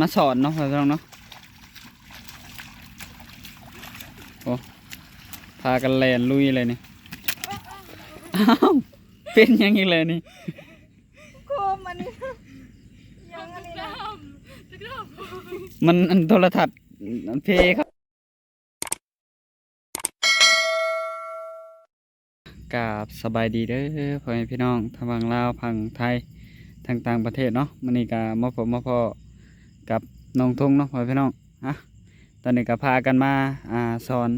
ມາສອນເນາະ ພໍ່ພີ່ນ້ອງເນາະ. ໂອ້ ພາກັນແລ່ນລຸຍເລີຍນີ້. ອ້າວ ເປັນຫຍັງອີກແລ້ວນີ້? ໂຄມອັນນີ້ ຫຍັງອັນນີ້ນະ? ມັນອັນໂທລະທັດ ເພເຂົາ. ກາບສະບາຍດີເດີ ພໍ່ແມ່ພີ່ນ້ອງ ທັງຝັ່ງລາວ ຝັ່ງໄທ ທັງຕ່າງປະເທດເນາະ. ມື້ນີ້ກະມາພົບມາພໍ້ກັບນ້ອງທົງເນາະ ພໍ່ແມ່ພີ່ນ້ອງ. ອ່ະ ຕອນນີ້ກະພາກັນມາ ອ່າ ສອນ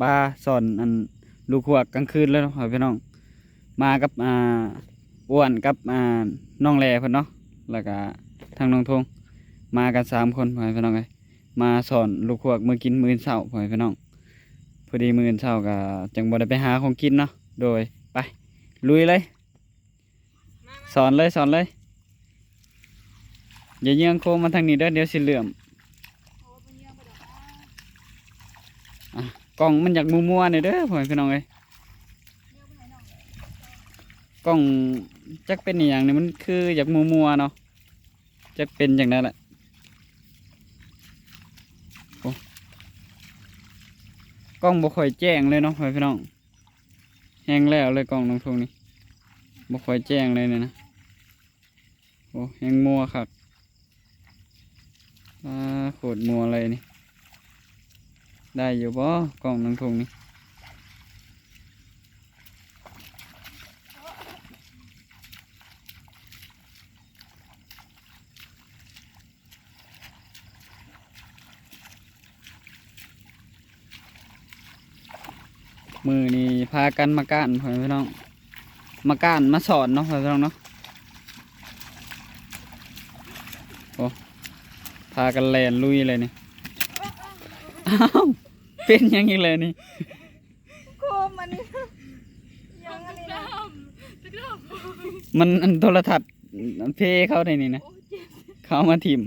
ປາ ສອນອັນລູກຮວກກາງຄືນເລີຍເນາະ ພໍ່ແມ່ພີ່ນ້ອງ. ມາກັບ ອ່າ ອ້ວນກັບ ອ່າ ນ້ອງແຫຼເພິ່ນເນາະ ແລ້ວກະທັງນ້ອງທົງ ມາກັນສາມຄົນ ພໍ່ແມ່ພີ່ນ້ອງເອີຍ. ມາສອນລູກຮວກມື້ກິນມື້ອື່ນເຊົ້າ ພໍ່ແມ່ພີ່ນ້ອງ. ພໍດີມື້ອື່ນເຊົ້າກະຈັ່ງບໍ່ໄດ້ໄປຫາຂອງກິນເນາະ. ໂດຍ ໄປ ລຸຍເລີຍ ສອນເລີຍ ສອນເລີຍ. ຢ່າເຍືອງໂຄມມາທາງນີ້ເດີ ດຽວຊິເຫຼື້ອມ. ອ່ະ ກ້ອງມັນຢາກມົວໆແດ່ເດີ ພໍ່ແມ່ພີ່ນ້ອງເອີຍ. ກ້ອງຈັກເປັນອີ່ຫຍັງນີ້ ມັນຄືຢາກມົວໆເນາະ. ຈັກເປັນຈັ່ງໃດລະ. ໂອ້ ກ້ອງບໍ່ຄ່ອຍແຈ້ງເລີຍເນາະ ພໍ່ແມ່ພີ່ນ້ອງ. ແຮງແລ້ວເລີຍກ້ອງນ້ອງທຸງນີ້ ບໍ່ຄ່ອຍແຈ້ງເລີຍນີ້ນະ. ໂອ້ ແຮງມົວຄັກ. ອາ ໂຄດມົວເລີຍນີ້. ໄດ້ຢູ່ບໍ່ກ້ອງນ້ອງທຸງນີ້? ມື້ນີ້ພາກັນມາກ້ານ ພໍ່ແມ່ພີ່ນ້ອງ ມາກ້ານມາສອນເນາະ ພໍ່ແມ່ພີ່ນ້ອງເນາະ. ໂອ້ ພາກັນແລ່ນລຸຍເລີຍນີ້. ອ້າວ ເປັນຫຍັງອີກແລ້ວນີ້? ໂຄມອັນນີ້ ຫຍັງອັນນີ້ນະ? ມັນອັນໂທລະທັດ ເພເຂົາໄດ້ນີ້ນະ. ໂອ້ ເຈັບ ເຂົາເອົາມາຖິ້ມ.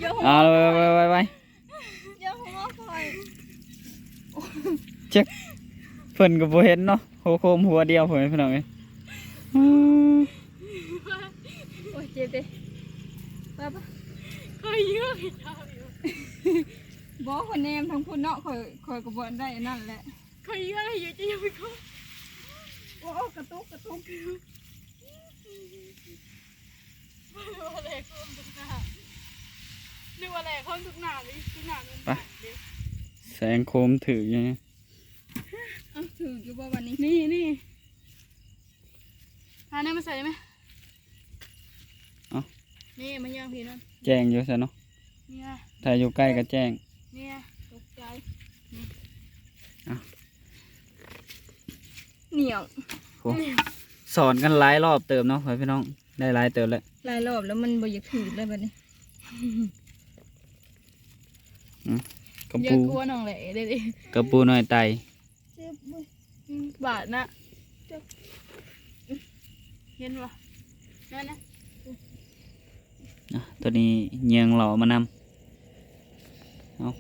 ຢ່າຫົວ ເອົາ ໄປ ໄປ ໄປ ໄປ. ຢ່າຫົວຂ້ອຍ. ຈັກ ເພິ່ນກໍບໍ່ເຫັນເນາະ ຫົວໂຄມຫົວດຽວ ພໍ່ແມ່ພີ່ນ້ອງເອີຍ. ໂອ້ຍ ເຈັບເດ້. ໄປ ໄປ. ຂ້ອຍເຍືອງໃຫ້ເຈົ້າຢູ່. ບໍ່ ຂ້ອຍແນມທາງພຸ້ນເນາະ ຂ້ອຍ ຂ້ອຍກໍບໍ່ໄດ້ອັນນັ້ນແຫຼະ. ຂ້ອຍເຍືອງໃຫ້ຢູ່ ເຈົ້າຢ່າໄປໂຄມ. ໂອ້ ໂອ້ ກະຕຸກ ກະຕຸກ. ນຶກວ່າແຫຼະຄົມທຸກໜ້າ ນຶກວ່າແຫຼະຄົມທຸກໜ້າເລີຍ ທຸກໜ້າແມ່ນ ໄປ ເດ້. ແສງໂຄມຖືກຢູ່ນີ້. ເອົ້າ ຖືກຢູ່ບໍ່ບັດນີ້? ນີ້ ນີ້ ຫາແນວມາໃສ່ໄດ້ໄໝ? ເອົ້າ ນີ້ມາຍ່າງພີ້ນັ້ນ ແຈ້ງຢູ່ຊັ້ນເນາະ. ນີ້ນະ ຖ້າຢູ່ໃກ້ກໍແຈ້ງ. ນີ້ນະ ຕົກໃຈ. ນີ້ ເອົ້າ ໜຽວ. ໂອ້ ສອນກັນຫຼາຍລອບເຕີບເນາະ ພໍ່ແມ່ພີ່ນ້ອງ ໄດ້ຫຼາຍເຕີບແລ້ວ ຫຼາຍລອບແລ້ວ ມັນບໍ່ຢາກຖືກແລ້ວບັດນີ້. ອືມ ກະປູ ຢ່າກົວນ້ອງແຫຼະເດ້ ກະປູນ້ອຍໄຕ. ເຈັບເວີຍ. ອືມ ບາດນະ ເຈັບ. ເຫັນບໍ່ ນັ້ນນະ. ອ່ະ ໂຕນີ້ເຍືອງຫຼໍ່ມານຳ. ເອົ້າ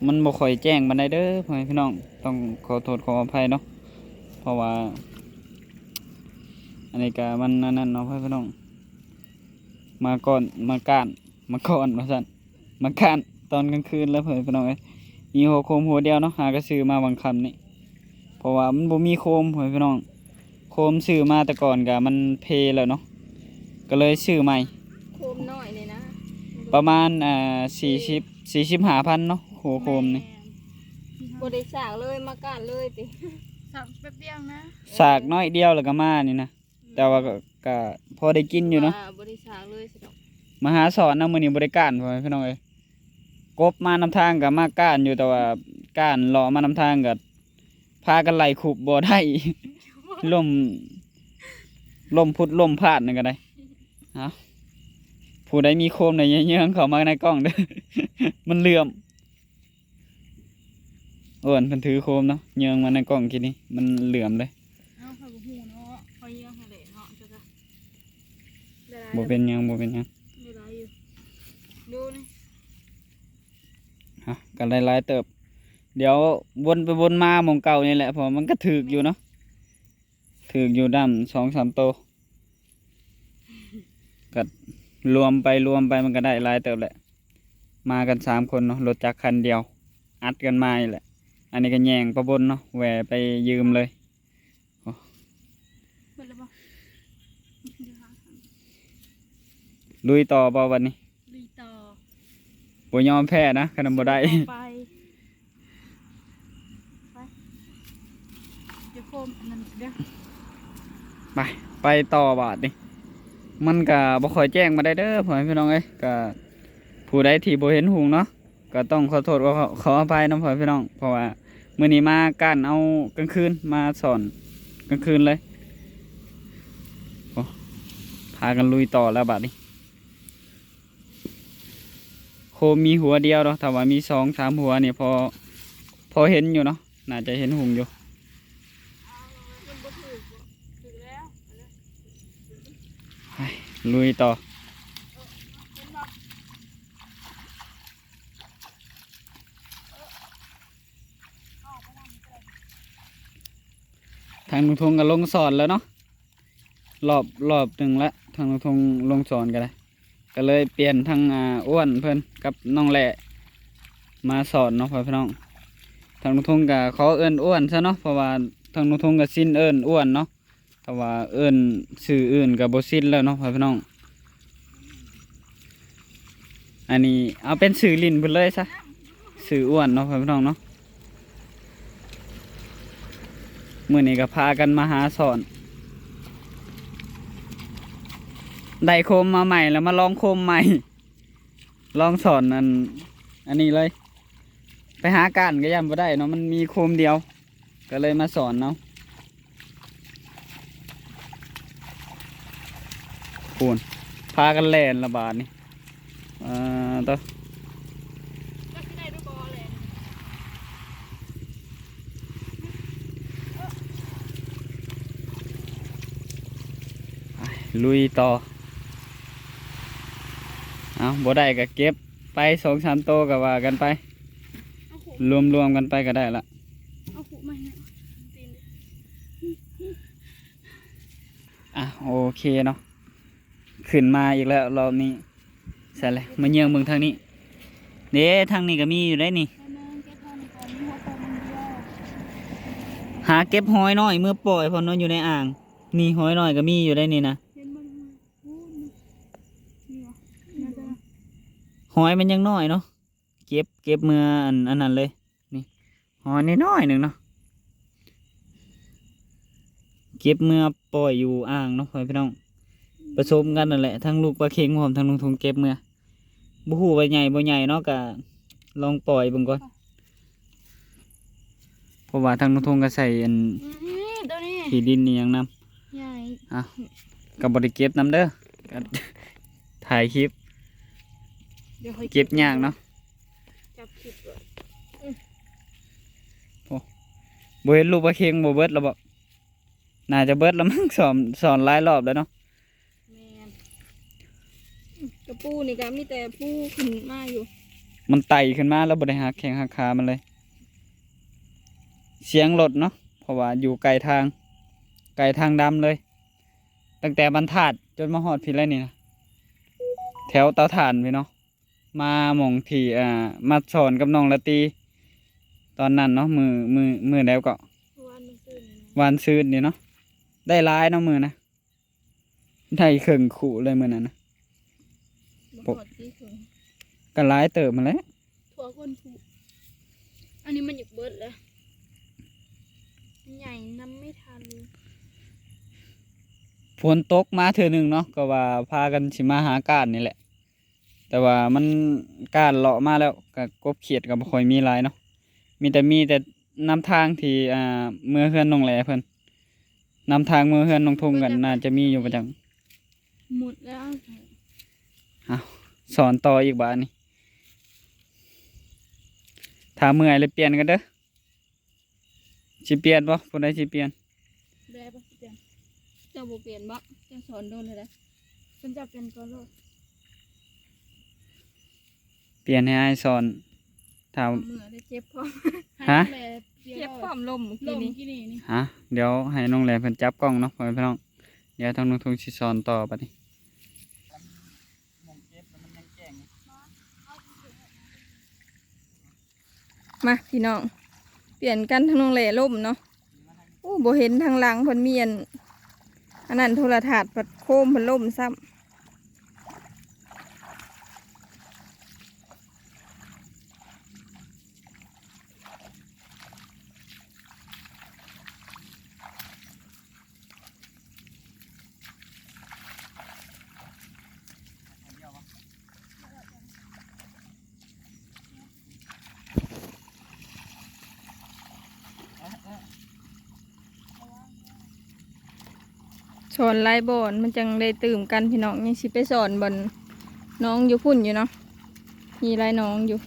ມັນບໍ່ຄ່ອຍແຈ້ງປານໃດເດີ ພໍ່ແມ່ພີ່ນ້ອງ ຕ້ອງຂໍໂທດຂໍອະໄພເນາະ ເພາະວ່າ ອັນນີ້ກະມັນອັນນັ້ນເນາະ ພໍ່ແມ່ພີ່ນ້ອງ. ມາກ່ອນ ມາກ້ານ ມາກ່ອນວ່າຊັ້ນ ມາກ້ານຕອນກາງຄືນແລ້ວ ພໍ່ແມ່ພີ່ນ້ອງເອີຍ. ມີຫົວໂຄມຫົວດຽວເນາະ ຫາກະຊື້ມາຫວ່າງຄ່ຳນີ້ ເພາະວ່າມັນບໍ່ມີໂຄມ ພໍ່ແມ່ພີ່ນ້ອງ. ໂຄມຊື້ມາແຕ່ກ່ອນກະມັນເພແລ້ວເນາະ ກະເລີຍຊື້ໃໝ່. ໂຄມນ້ອຍນີ້ນະ ປະມານ ອ່າ ສີ່ສິບ ສີ່ສິບຫ້າພັນເນາະ ຫົວໂຄມນີ້. ແມ່ນ ບໍ່ໄດ້ສາກເລີຍ ມາກ້ານເລີຍຕິ ສາກແປັບດຽວນະ ສາກໜ້ອຍດຽວແລ້ວກະມານີ້ນະ. ແຕ່ວ່າກະ ກະພໍໄດ້ກິນຢູ່ເນາະ ວ່າບໍ່ໄດ້ສາກເລີຍຊັ້ນດອກ. ມາຫາສອນນຳມື້ນີ້ບໍ່ໄດ້ກ້ານ ພໍ່ແມ່ພີ່ນ້ອງເອີຍ. ກົບມານຳທາງກະມາກ້ານຢູ່ ແຕ່ວ່າກ້ານເລາະມານຳທາງກະພາກັນໄລ່ຄຸບບໍ່ໄດ້ ລົ້ມ ລົ້ມພຸດລົ້ມພາດນັ້ນກະໄດ້. ເອົ້າ ຜູ້ໃດມີໂຄມໃນຍາເຍືອງເຂົ້າມາໃນກ້ອງເດີ ມັນເຫຼື້ອມ. ໂອ້ ອັນເພິ່ນຖືໂຄມເນາະ ເຍືອງມາໃນກ້ອງກີ້ນີ້ ມັນເຫຼື້ອມເລີຍ. ເອົ້າ ຂ້ອຍບໍ່ຮູ້ເນາະ ຂ້ອຍເຍືອງຫັ້ນແຫຼະເນາະ ຈັກກະ ບໍ່ເປັນຫຍັງ ບໍ່ເປັນຫຍັງ ໄດ້ຫຼາຍຢູ່ ດູນີ້. ຮະ ກະໄດ້ຫຼາຍເຕີບ ດຽວວົນໄປວົນມາໝ່ອງເກົ່ານີ້ແຫຼະ ເພາະມັນກະຖືກຢູ່ເນາະ ຖືກຢູ່ນຳສອງສາມໂຕ. ກໍລວມໄປລວມໄປມັນກໍໄດ້ຫຼາຍເຕີບແຫຼະ. ມາກັນສາມຄົນເນາະ ລົດຈັກຄັນດຽວ ອັດກັນມານີ້ແຫຼະ. ອັນນີ້ກໍແຍ່ງປາບົນເນາະ ແວ່ໄປຢືມເລີຍ. ໂອ້ ເບິດແລ້ວບໍ່? ລຸຍຕໍ່ບໍ່ບັດນີ້? ລຸຍຕໍ່. ບໍ່ຍອມແພ້ນະ ຄັນບໍ່ໄດ້ ຕໍ່ໄປ. ໄປ ດຽວໂຄມອັນນັ້ນເດີ ໄປ ໄປຕໍ່ບາດນີ້. ມັນກະບໍ່ຄ່ອຍແຈ້ງປານໃດເດີ ພໍ່ແມ່ພີ່ນ້ອງເອີຍ. ກະຜູ້ໃດທີ່ບໍ່ເຫັນຮຸ່ງເນາະ ກະຕ້ອງຂໍໂທດ ຂໍ ຂໍອະໄພນຳ ພໍ່ແມ່ພີ່ນ້ອງ ເພາະວ່າມື້ນີ້ມາກ້ານເອົາກາງຄືນ ມາສອນກາງຄືນເລີຍ. ໂອ້ ພາກັນລຸຍຕໍ່ແລ້ວບາດນີ້. ໂຄມມີຫົວດຽວເນາະ ຖ້າວ່າມີສອງສາມຫົວນີ້ພໍ ພໍເຫັນຢູ່ເນາະ ໜ້າຈະເຫັນຮຸ່ງຢູ່. ໄປ ລຸຍຕໍ່. ທາງລຸງທົງກໍລົງສອນແລ້ວເນາະ ລອບ ລອບໜຶ່ງລະ ທາງລຸງທົງລົງສອນກໍໄດ້ ກໍເລີຍປ່ຽນທາງ ອາ ອ້ວນເພິ່ນກັບນ້ອງແຫຼ້ມາສອນເນາະ ພໍ່ແມ່ພີ່ນ້ອງ. ທາງລຸງທົງກໍຂໍເອີ້ນອ້ວນຊະເນາະ ເພາະວ່າທາງລຸງທົງກໍຊິນເອີ້ນອ້ວນເນາະ ຖ້າວ່າເອີ້ນຊື່ອື່ນກໍບໍ່ຊິນແລ້ວເນາະ ພໍ່ແມ່ພີ່ນ້ອງ. ອັນນີ້ເອົາເປັນຊື່ຫຼິ້ນເພິ່ນເລີຍຊະ ຊື່ອ້ວນເນາະ ພໍ່ແມ່ພີ່ນ້ອງເນາະ. ມື້ນີ້ກໍພາກັນມາຫາສອນ ໄດ້ໂຄມມາໃໝ່ແລ້ວ ມາລອງໂຄມໃໝ່ ລອງສອນອັນ ອັນນີ້ເລີຍ. ໄປຫາກ້ານກໍຢ້ານບໍ່ໄດ້ເນາະ ມັນມີໂຄມດຽວ ກໍເລີຍມາສອນເອົາ. ພຸ້ນ ພາກັນແລ່ນລະບາດນີ້. ອ່າ ໂຕ ລຸຍຕໍ່. ເອົາ ບໍ່ໄດ້ກໍເກັບໄປສອງສາມໂຕກໍວ່າກັນໄປ ລວມໆກັນໄປກໍໄດ້ລະ. ເອົາຄຸມາໃຫ້ ຕີນ. ອ່ະ ໂອເຄເນາະ ຂຶ້ນມາອີກແລ້ວລອບນີ້. ໃສ່ແຫຼະ ມາເຍືອງເບິ່ງທາງນີ້ເດ້ ທາງນີ້ກໍມີຢູ່ໄດ໋ນີ້. ຫາເກັບຫອຍນ້ອຍເມືອປ່ອຍ ເພາະມັນຢູ່ໃນອ່າງ. ນີ້ຫອຍນ້ອຍກໍມີຢູ່ໄດ໋ນີ້ນະ. ຫອຍມັນຍັງນ້ອຍເນາະ. ເກັບ ເກັບເມືອອັນ ອັນນັ້ນເລີຍ. ນີ້ ຫອຍນ້ອຍໆໜຶ່ງເນາະ ເກັບເມືອປ່ອຍຢູ່ອ່າງເນາະ ພໍ່ແມ່ພີ່ນ້ອງ. ປະສົມກັນນັ້ນແຫຼະ ທັງລູກປາເຄັງພ້ອມ ທັງລຸງທົງເກັບເມືອ. ບໍ່ຮູ້ວ່າໃຫຍ່ບໍ່ໃຫຍ່ເນາະ ກະລອງປ່ອຍເບິ່ງກ່ອນ ເພາະວ່າທາງລຸງທົງກໍໃສ່ອັນ ອືມ ໂຕນີ້ ຂີ້ດິນອີ່ຫຍັງນຳ. ໃຫຍ່ ອ່ະ ກໍບໍ່ໄດ້ເກັບນຳເດີ ກໍຖ່າຍຄລິບ. ດຽວຂ້ອຍເກັບຍາກເນາະ ຈັບຄລິບກ່ອນ. ອືມ ໂອ້ ບໍ່ເຫັນລູກປາເຄັງ ບໍ່ເບິດແລ້ວບໍ? ໜ້າຈະເບິດແລ້ວມັ້ງ ສອນ ສອນຫຼາຍລອບແລ້ວເນາະ. ແມ່ນ ກະປູນີ້ກະມີແຕ່ປູຂຶ້ນມາຢູ່ ມັນໄຕ່ຂຶ້ນມາແລ້ວບໍ່ໄດ້ຫັກແຂ້ງຫັກຂາມັນເລີຍ. ສຽງລົດເນາະ ເພາະວ່າຢູ່ໃກ້ທາງ ໃກ້ທາງດຳເລີຍ ຕັ້ງແຕ່ບັນທາດຈົນມາຮອດພີ້ແລ້ວນີ້ນະ ແຖວເຕົາຖ່ານພີ້ເນາະ. ມາໝ່ອງທີ່ ອ່າ ມາສອນກັບນ້ອງລາຕີຕອນນັ້ນເນາະ ມື້ ມື້ ມື້ໃດເກາະ ວານ ມື້ຊືນນີ້ເນາະ ວານຊືນນີ້ເນາະ ໄດ້ຫຼາຍເນາະມື້ນະ. ໄດ້ເຄິ່ງຄຸເລີຍມື້ນັ້ນນະ ບໍ່ຮອດສີ່ເຄິ່ງ ກໍຫຼາຍເຕີບຫັ້ນແຫຼະ ທົ່ວຄົນຜູ້. ອັນນີ້ມັນຢາກເບິດແລ້ວ ໃຫຍ່ນຳໄມ່ທັນ. ຝົນຕົກມາເທື່ອໜຶ່ງເນາະ ກໍວ່າພາກັນຊິມາຫາກ້ານນີ້ແຫຼະ ແຕ່ວ່າມັນ ກ້ານເລາະມາແລ້ວ ກໍກົບຂຽດກໍບໍ່ຄ່ອຍມີຫຼາຍເນາະ ມີແຕ່ ມີແຕ່ນຳທາງທີ່ ອ່າ ເມືອເຮືອນນ້ອງແຫຼເພິ່ນ ນຳທາງເມືອເຮືອນນ້ອງທຸງກໍໜ້າຈະມີຢູ່ປະຈຳ. ໝົດແລ້ວ ເອົາ ສອນຕໍ່ອີກບາດນີ້ ຖ້າເມື່ອຍແລ້ວປ່ຽນກັນເດີ. ຊິປ່ຽນບໍ່? ຜູ້ໃດຊິປ່ຽນ? ແບບໍ່ຊິປ່ຽນ? ເຈົ້າບໍ່ປ່ຽນບໍ່? ເຈົ້າສອນໂດນແລ້ວເດ້. ເພິ່ນເຈົ້າປ່ຽນກ່ອນໂລດ. ປ່ຽນໃຫ້ອ້າຍສອນ. ຖ້າ ເມື່ອຍແລ້ວເຈັບພ້ອມ. ຮະ? ແມ່ເຈັບພ້ອມລົ້ມກີ້ນີ້. ຮະ? ດຽວໃຫ້ນ້ອງແຫຼເພິ່ນຈັບກ້ອງເນາະ ພໍ່ແມ່ພີ່ນ້ອງ. ດຽວທາງນ້ອງທຸງຊິສອນຕໍ່ບັດນີ້. ມາພີ່ນ້ອງ ປ່ຽນກັນ ທາງນ້ອງແຫຼລົ້ມເນາະ. ໂອ້ ບໍ່ເຫັນທາງຫຼັງເພິ່ນມີອັນ ອັນນັ້ນ ໂທລະທັດ ພັດໂຄມເພິ່ນລົ້ມຊ້ຳ. ສອນຫຼາຍບ່ອນມັນຈັ່ງໄດ້ຕື່ມກັນພີ່ນ້ອງ. ຍັງຊິໄປສອນບ່ອນນ້ອງຢູ່ພຸ້ນຢູ່ເນາະ. ມີຫຼາຍໜອງຢູ່.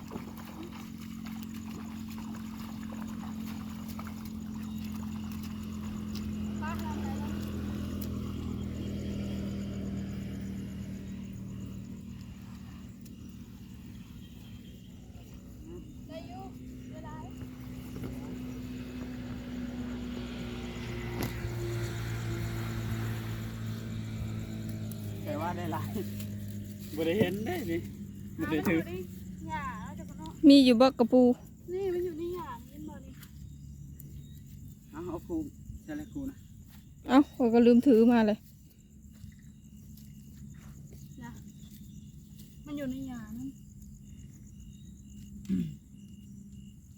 ແຕ່ວ່າໄດ້ຫຼາຍ ບໍ່ໄດ້ເຫັນເດ້ນີ້ ບໍ່ໄດ້ຖື. ນີ້ຫຍ້າເນາະ ເຈົ້າກະເນາະ. ມີຢູ່ບໍ່ກະປູ? ນີ້ມັນຢູ່ໃນຫຍ້ານີ້ ເຫັນບໍ່ນີ້? ເອົາ ເອົາຄູໃສ່ລະຄູນະ. ເອົ້າ ຂ້ອຍກະລືມຖືມາເລີຍນະ. ມັນຢູ່ໃນຫຍ້ານັ້ນ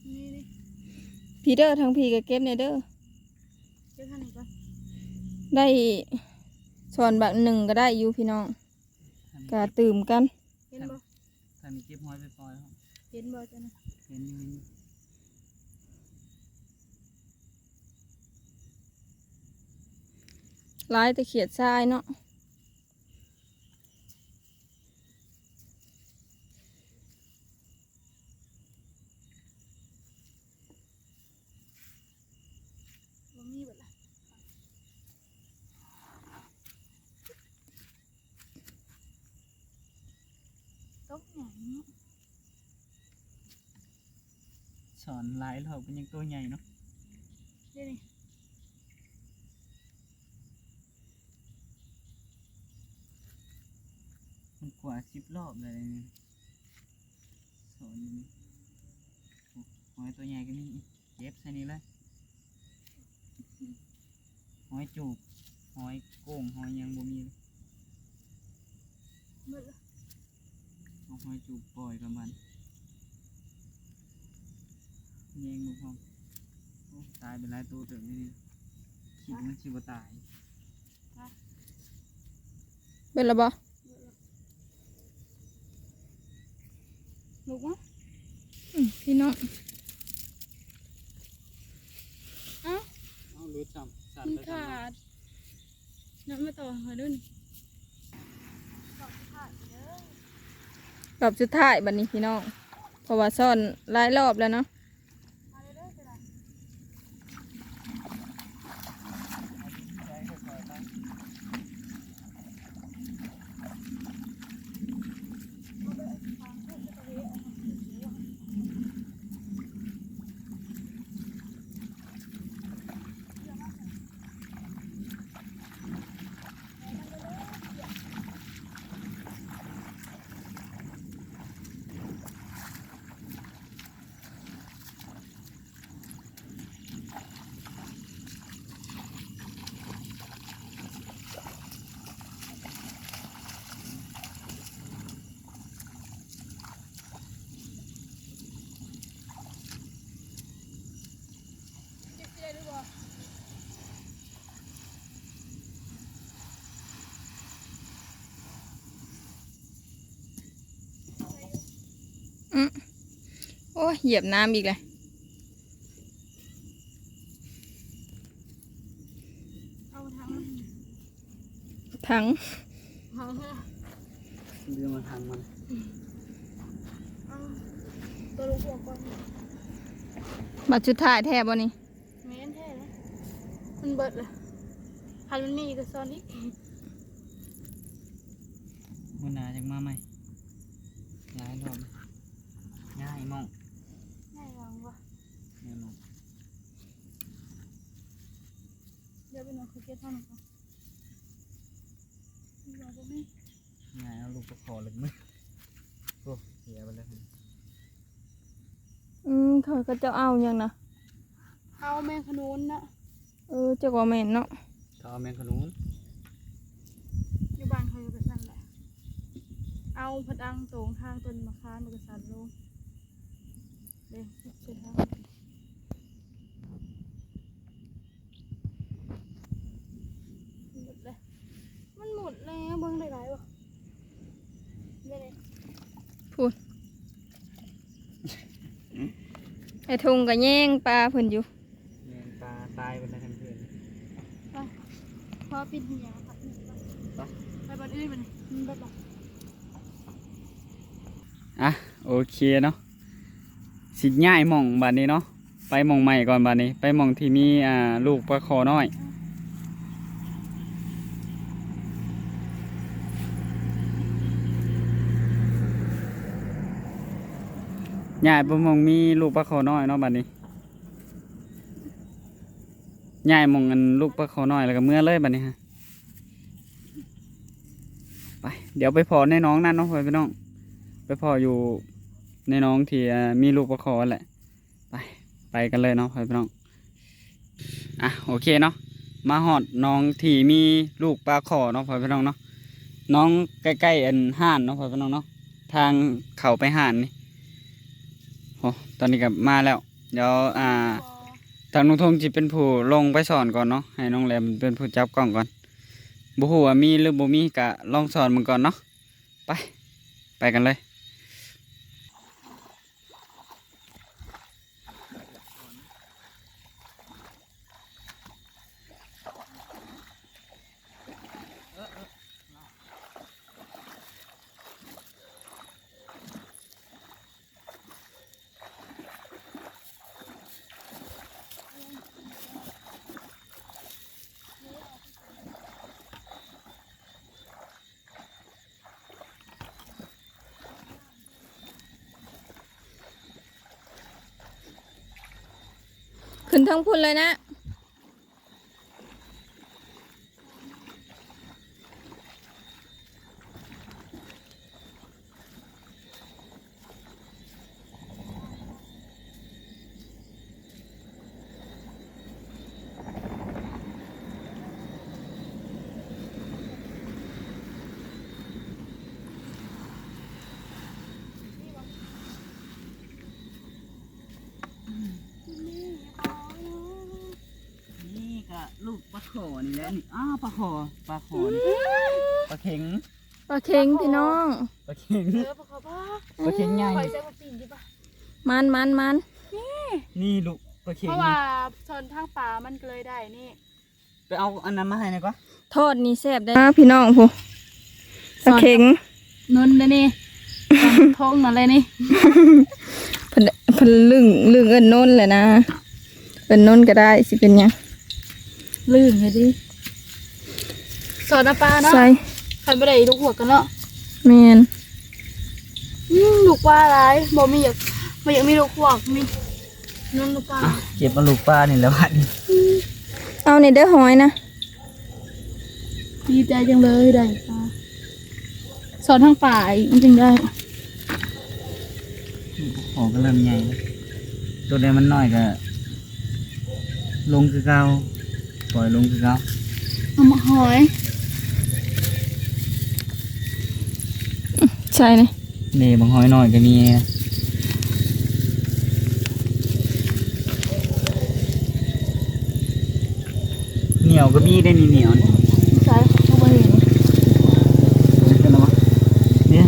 ນີ້ ນີ້ ພີເດີ ທາງພີກະເກັບແດ່ເດີ. ເກັບທາງນີ້ກ່ອນ. ໄດ້ສອນບາດໜຶ່ງກະໄດ້ຢູ່ພີ່ນ້ອງ ກະຕື່ມກັນ. ເຫັນບໍ່? ທາງນີ້ເກັບຫອຍໄປປ່ອຍ. ເຫັນບໍ່ເຈົ້ານະ? ເຫັນຢູ່ ເຫັນຢູ່. ຫຼາຍແຕ່ຂຽດຊາຍເນາະ. ບໍ່ມີເບິດລະ. ຕົກຫຍັງເນາະ? ສອນຫຼາຍຮອບກະຍັງໂຕໃຫຍ່ເນາະ. ເດ້ນີ້ ມັນກວ່າສິບຮອບແລ້ວນີ້. ສອນຢູ່ນີ້ ໂອ້ ຫອຍໂຕໃຫຍ່ກະມີ. ເກັບໃສ່ນີ້ເລີຍ. ຫອຍຈູບ ຫອຍໂກງ ຫອຍຫຍັງບໍ່ມີເລີຍ. ເບິດລະ. ເອົາຫອຍຈູບປ່ອຍກ່ອນບາດນີ້. ແຍງເບິ່ງພ້ອມ. ໂອ້ ຕາຍໄປຫຼາຍໂຕເຕີບຢູ່ນີ້. ຄິດວ່າມັນຊິບໍ່ຕາຍ. ເບິດລະບໍ່? ເບິດລະ. ລຸກມາ. ອືມ ພີ່ນ້ອງ. ເອົ້າ ເອົ້າ ຫຼຸດຊ້ຳ. ມັນຂາດ. ນຳມາຕໍ່ຫາເດີນີ້. ຮອບສຸດທ້າຍບາດນີ້ພີ່ນ້ອງ ເພາະວ່າຊ້ອນຫຼາຍຮອບແລ້ວເນາະ. ອືມ ໂອ້ຍ ຢຽບນ້ຳອີກແລ້ວ. ເອົາຖັງມາ ຖັງ ຖັງ ລືມເອົາຖັງມາ. ເອົາໂຕລົງຄົວກ່ອນ. ບາດສຸດທ້າຍແທ້ບໍ່ນີ້? ແມ່ນແທ້ເດ້ ມັນເບິດລະ. ຄັນມັນມີກະຊ້ອນອີກ. ມື້ໜ້າຈັ່ງມາໃໝ່. ຫຼາຍຮອບ ຍ້າຍໝ່ອງ. ຍ້າຍໝ່ອງບໍ່? ຍ້າຍໝ່ອງ. ດຽວໄປນອນເຂົາເກັບເຮົານຳກ່ອນ. ມີບໍ່? ບໍ່ມີ. ງ່າຍເອົາລູກປາຄໍເລິກມື້. ໂອ້ ເສຍໄປແລ້ວ. ອືມ ເຂົາ ເຂົາເຈົ້າເອົາຫຍັງນະ? ເອົາແມງຂະໜູນນະ. ເອີ ຈັກວ່າແມ່ນເນາະ. ເຂົາເອົາແມງຂະໜູນ. ຢູ່ບ້ານເຂົາກໍເປັນຊັ້ນແຫຼະ. ເອົາພັດອັງໂຕງທາງຕົ້ນມະຂາມ ແລ້ວກໍສັນລົງ. ເດ້ ເສຍທາງ. ໝົດແລ້ວ ມັນໝົດແລ້ວ. ເບິ່ງໄດ້ຫຼາຍບໍ່? ເບິ່ງນີ້ ພຸ້ນ ໄອ້ທົງກໍແຍ່ງປາເພິ່ນຢູ່. ແມ່ນ ປາຕາຍເບິດແລ້ວທັງຄືນ. ໄປ ພໍປິດເຫື່ອ ໄປ ໄປບ່ອນອື່ນບັດນີ້. ມັນເບິດແລ້ວ. ອ່ະ ໂອເຄເນາະ ຊິຍ້າຍໝ່ອງບັດນີ້ເນາະ. ໄປໝ່ອງໃໝ່ກ່ອນບັດນີ້ ໄປໝ່ອງທີ່ມີ ອ່າ ລູກປາຄໍນ້ອຍ. ຍ້າຍໄປໝ່ອງມີລູກປາຄໍນ້ອຍເນາະບັດນີ້. ຍ້າຍໝ່ອງອັນລູກປາຄໍນ້ອຍ ແລ້ວກໍເມືອເລີຍບັດນີ້ຮະ. ໄປ ດຽວໄປພໍ້ໃນໜອງນັ້ນເນາະ ພໍ່ແມ່ພີ່ນ້ອງ. ໄປພໍ້ຢູ່ໃນໜອງທີ່ ອ່າ ມີລູກປາຄໍຫັ້ນແຫຼະ. ໄປ ໄປກັນເລີຍເນາະ ພໍ່ແມ່ພີ່ນ້ອງ. ອ່ະ ໂອເຄເນາະ ມາຮອດໜອງທີ່ມີລູກປາຄໍເນາະ ພໍ່ແມ່ພີ່ນ້ອງເນາະ. ໜອງໃກ້ໆ ອັນ ຮ້ານເນາະ ພໍ່ແມ່ພີ່ນ້ອງເນາະ ທາງເຂົ້າໄປຮ້ານນີ້. ໂອ້ ຕອນນີ້ກໍມາແລ້ວ. ດຽວ ອ່າ ທາງນ້ອງທົງຊິເປັນຜູ້ລົງໄປສອນກ່ອນເນາະ ໃຫ້ນ້ອງແຫຼມເປັນຜູ້ຈັບກ້ອງກ່ອນ. ບໍ່ຮູ້ວ່າມີຫຼືບໍ່ມີ ກະລອງສອນເບິ່ງກ່ອນເນາະ. ໄປ ໄປກັນເລີຍ. ຂຶ້ນເທິງພຸ້ນເລີຍນະ. ນີ້ກະລູກປາຄໍນີ້ແຫຼະນີ້. ອ້າວ ປາຄໍ ປາຄໍນີ້ ປາເຂັງ ປາເຂັງພີ່ນ້ອງ ປາເຂັງ. ເອີ ປາຄໍ ປາ ປາເຂັງໃຫຍ່. ຂ້ອຍໃສ່ໝາກປີນດີປະ? ມັນ ມັນ ມັນ ນີ້ ນີ້ລູກປາເຂັງ. ເພາະວ່າຊ່ອນທາງປ່າມັນກໍເລີຍໄດ້ນີ້. ໄປເອົາອັນນັ້ນມາໃຫ້ແດ່ກວ່າ. ທອດນີ້ແຊບເດ້ ອ້າ ພີ່ນ້ອງ ຜູ້ ປາເຂັງ. ນົນເດ້ນີ້ ທ້ອງນັ້ນແຫຼະນີ້. ເພິ່ນ ເພິ່ນລຶ້ງ ລຶ້ງເອີ້ນນົນແຫຼະນະ. ເອີ້ນນົນກໍໄດ້ ຊິເປັນຫຍັງ? ລື່ນໃຫ້ດີ. ສອນເອົາປາເນາະ ໃສ່ ຄັນບໍ່ໄດ້ລູກຫວກກັນເນາະ. ແມ່ນ. ອືມ ລູກປາຫຼາຍ ບໍ່ມີຢາກ ບໍ່ຢາກມີລູກຫວກ ມີ ນັ້ນ ເກັບເອົາລູກປານີ້ແຫຼະບາດນີ້. ເອົານີ້ເດີ ຫອຍນະ. ດີໃຈຈັງເລີຍໄດ້ປາ. ສອນທາງປ່າອີກມັນຈຶ່ງໄດ້. ໂອ້ ກໍເລີ່ມໃຫຍ່ແລ້ວ. ໂຕໃດມັນນ້ອຍກໍລົງຄືເກົ່າ ປ່ອຍລົງຄືເກົ່າ. ເອົາໝາກຫອຍ ໃສ່ນີ້. ນີ້ບັກຫອຍນ້ອຍກໍມີນະ. ໜຽວກໍມີໄດ໋ນີ້ ໜຽວນີ້. ໃສ່ ເຂົາບໍ່ເຫັນ. ເຫັນແລ້ວບໍ່? ນີ້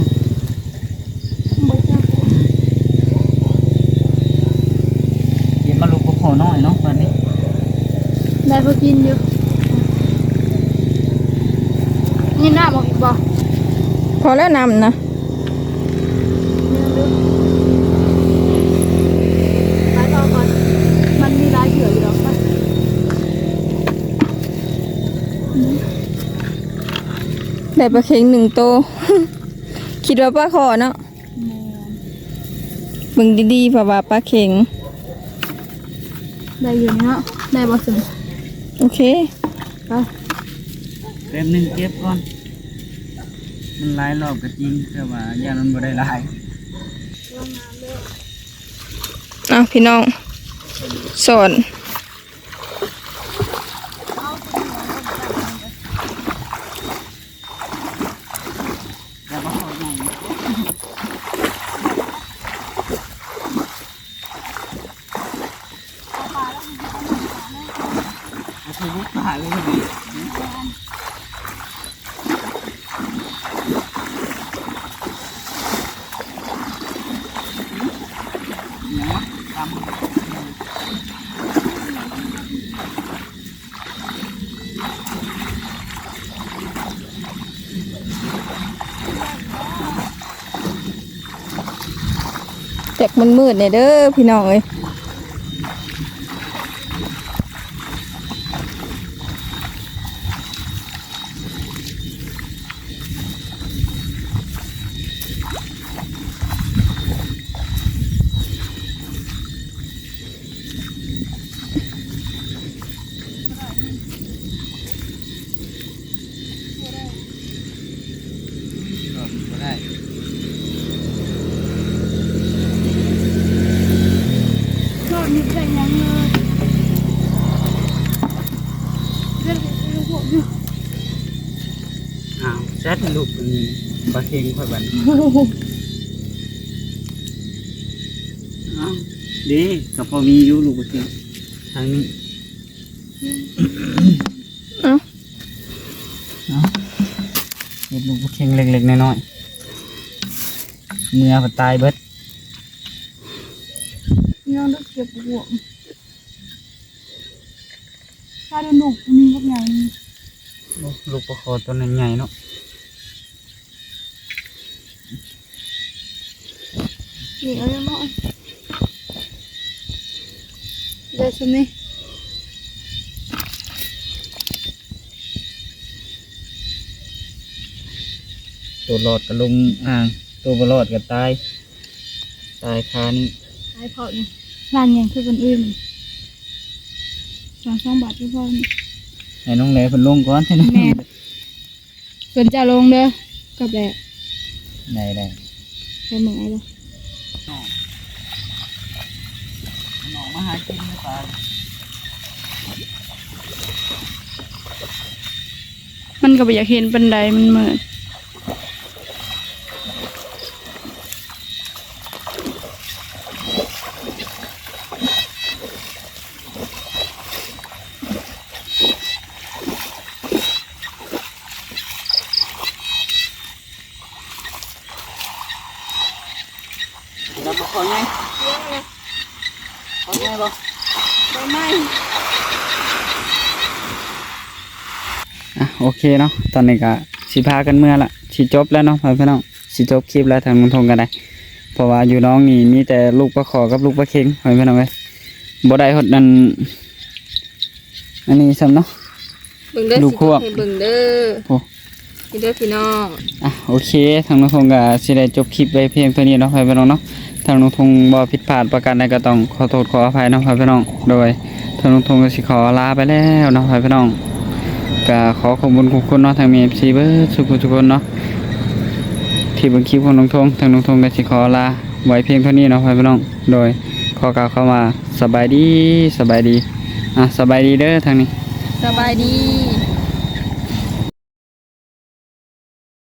ບໍ່ຈັກ. ເກັບມາລູກປາຄໍນ້ອຍເນາະ ບາດນີ້. ໄດ້ພໍກິນຢູ່. ມີນ້ຳອີກບໍ່? ພໍແລ້ວ ນ້ຳນະ. ໄປຕໍ່ກ່ອນ ມັນມີຫຼາຍເທື່ອຢູ່ດອກ. ໄດ້ປາເຂັງໜຶ່ງໂຕ. ຄິດວ່າປາຄໍເນາະ. ແມ່ນ. ເບິ່ງດີໆ ເພາະວ່າປາເຂັງ. ໄດ້ຢູ່ເນາະ ໄດ້ບໍ່ຊຸມ? ໂອເຄ ໄປ. ແປັບໜຶ່ງເກັບກ່ອນ ມັນຫຼາຍລອບກໍຈິງ ແຕ່ວ່າຢ້ານມັນບໍ່ໄດ້ຫຼາຍ. ລອງງາມເດີ. ເອົາ ພີ່ນ້ອງ ສອນ ຈັກມັນມືດແດ່ເດີພີ່ນ້ອງເອີຍ. ອ້າວ ແຊດລູກອັນນີ້ ປາເຄັງຂ້ອຍບັດນີ້ ອ້າວ ເດ້ ກໍພໍມີຢູ່ລູກປາເຄັງ ທາງນີ້ ເອົ້າ ເອົ້າ ເຮັດລູກປາເຄັງເລັກໆນ້ອຍໆ ເມືອພັດຕາຍເບິດ ຍັງໄດ້ເກັບບວກ ຖ້າໄດ້ລູກນີ້ບັກໃຫຍ່ນີ້ ໂອ້ ລູກປາຄໍຕົວນັ້ນໃຫຍ່ເນາະ. ນີ້ເອົາເນາະ ໄດ້ສ່ຳນີ້ ໂຕລອດກໍລົງອ່າງ ໂຕບໍ່ລອດກໍຕາຍ ຕາຍຄານີ້ ຕາຍເພາະນີ້ ລ້ານຫຍັງຄືຄົນອື່ນ ສອງສາມບາດກໍພໍ ໃຫ້ນ້ອງແຫຼເພິ່ນລົງກ່ອນ ແມ່ນ. ເພິ່ນຈະລົງເດີ ກັບແດດ ໄດ້ໆ ໄດ້ເມື່ອຍບໍ່? ມັນກໍບໍ່ຢາກເຫັນປານໃດ ມັນມືດ. ແລ້ວບໍ່ຄ່ອຍໄງ ຄ່ອຍໄງບໍ່ ໄຟໄໝ້. ອ່ະ ໂອເຄເນາະ ຕອນນີ້ກະຊິພາກັນເມືອລະ ຊິຈົບແລ້ວເນາະ ພໍ່ແມ່ພີ່ນ້ອງ. ຊິຈົບຄລິບແລ້ວ ທາງລຸງທົງກໍໄດ້ ເພາະວ່າຢູ່ໜອງນີ້ມີແຕ່ລູກປາຂໍກັບລູກປາເຄັງ ພໍ່ແມ່ພີ່ນ້ອງເອີຍ ບໍ່ໄດ້ຮອດອັນ ອັນນີ້ຊ້ຳເນາະ ເບິ່ງເດີ ຊິຈົບໃຫ້ເບິ່ງເດີ ໂອ້ ນີ້ເດີພີ່ນ້ອງ. ອ່ະ ໂອເຄ ທາງລຸງທົງກໍຊິໄດ້ຈົບຄລິບໄວ້ພຽງເທົ່ານີ້ເນາະ ພໍ່ແມ່ພີ່ນ້ອງເນາະ. ທາງລຸງທົງເວົ້າຜິດພາດປະການໃດກໍຕ້ອງຂໍໂທດຂໍອະໄພເນາະ ພໍ່ແມ່ພີ່ນ້ອງ. ໂດຍ ທາງລຸງທົງກໍຊິຂໍລາໄປແລ້ວເນາະ ພໍ່ແມ່ພີ່ນ້ອງ. ກໍຂໍຂອບຄຸນຂອບຄຸນເນາະ ທາງແມ່ເອັຟຊີເບິດສູ່ຜູ້ທຸກຄົນເນາະ ທີ່ເບິ່ງຄລິບຂອງລຸງທົງ. ທາງລຸງທົງກໍຊິຂໍລາໄວ້ພຽງເທົ່ານີ້ເນາະ ພໍ່ແມ່ພີ່ນ້ອງ. ໂດຍ ຂໍກ່າວຄຳວ່າສະບາຍດີ ສະບາຍດີ. ອ່ະ ສະບາຍດີເດີທາງນີ້ ສະບາຍດີ.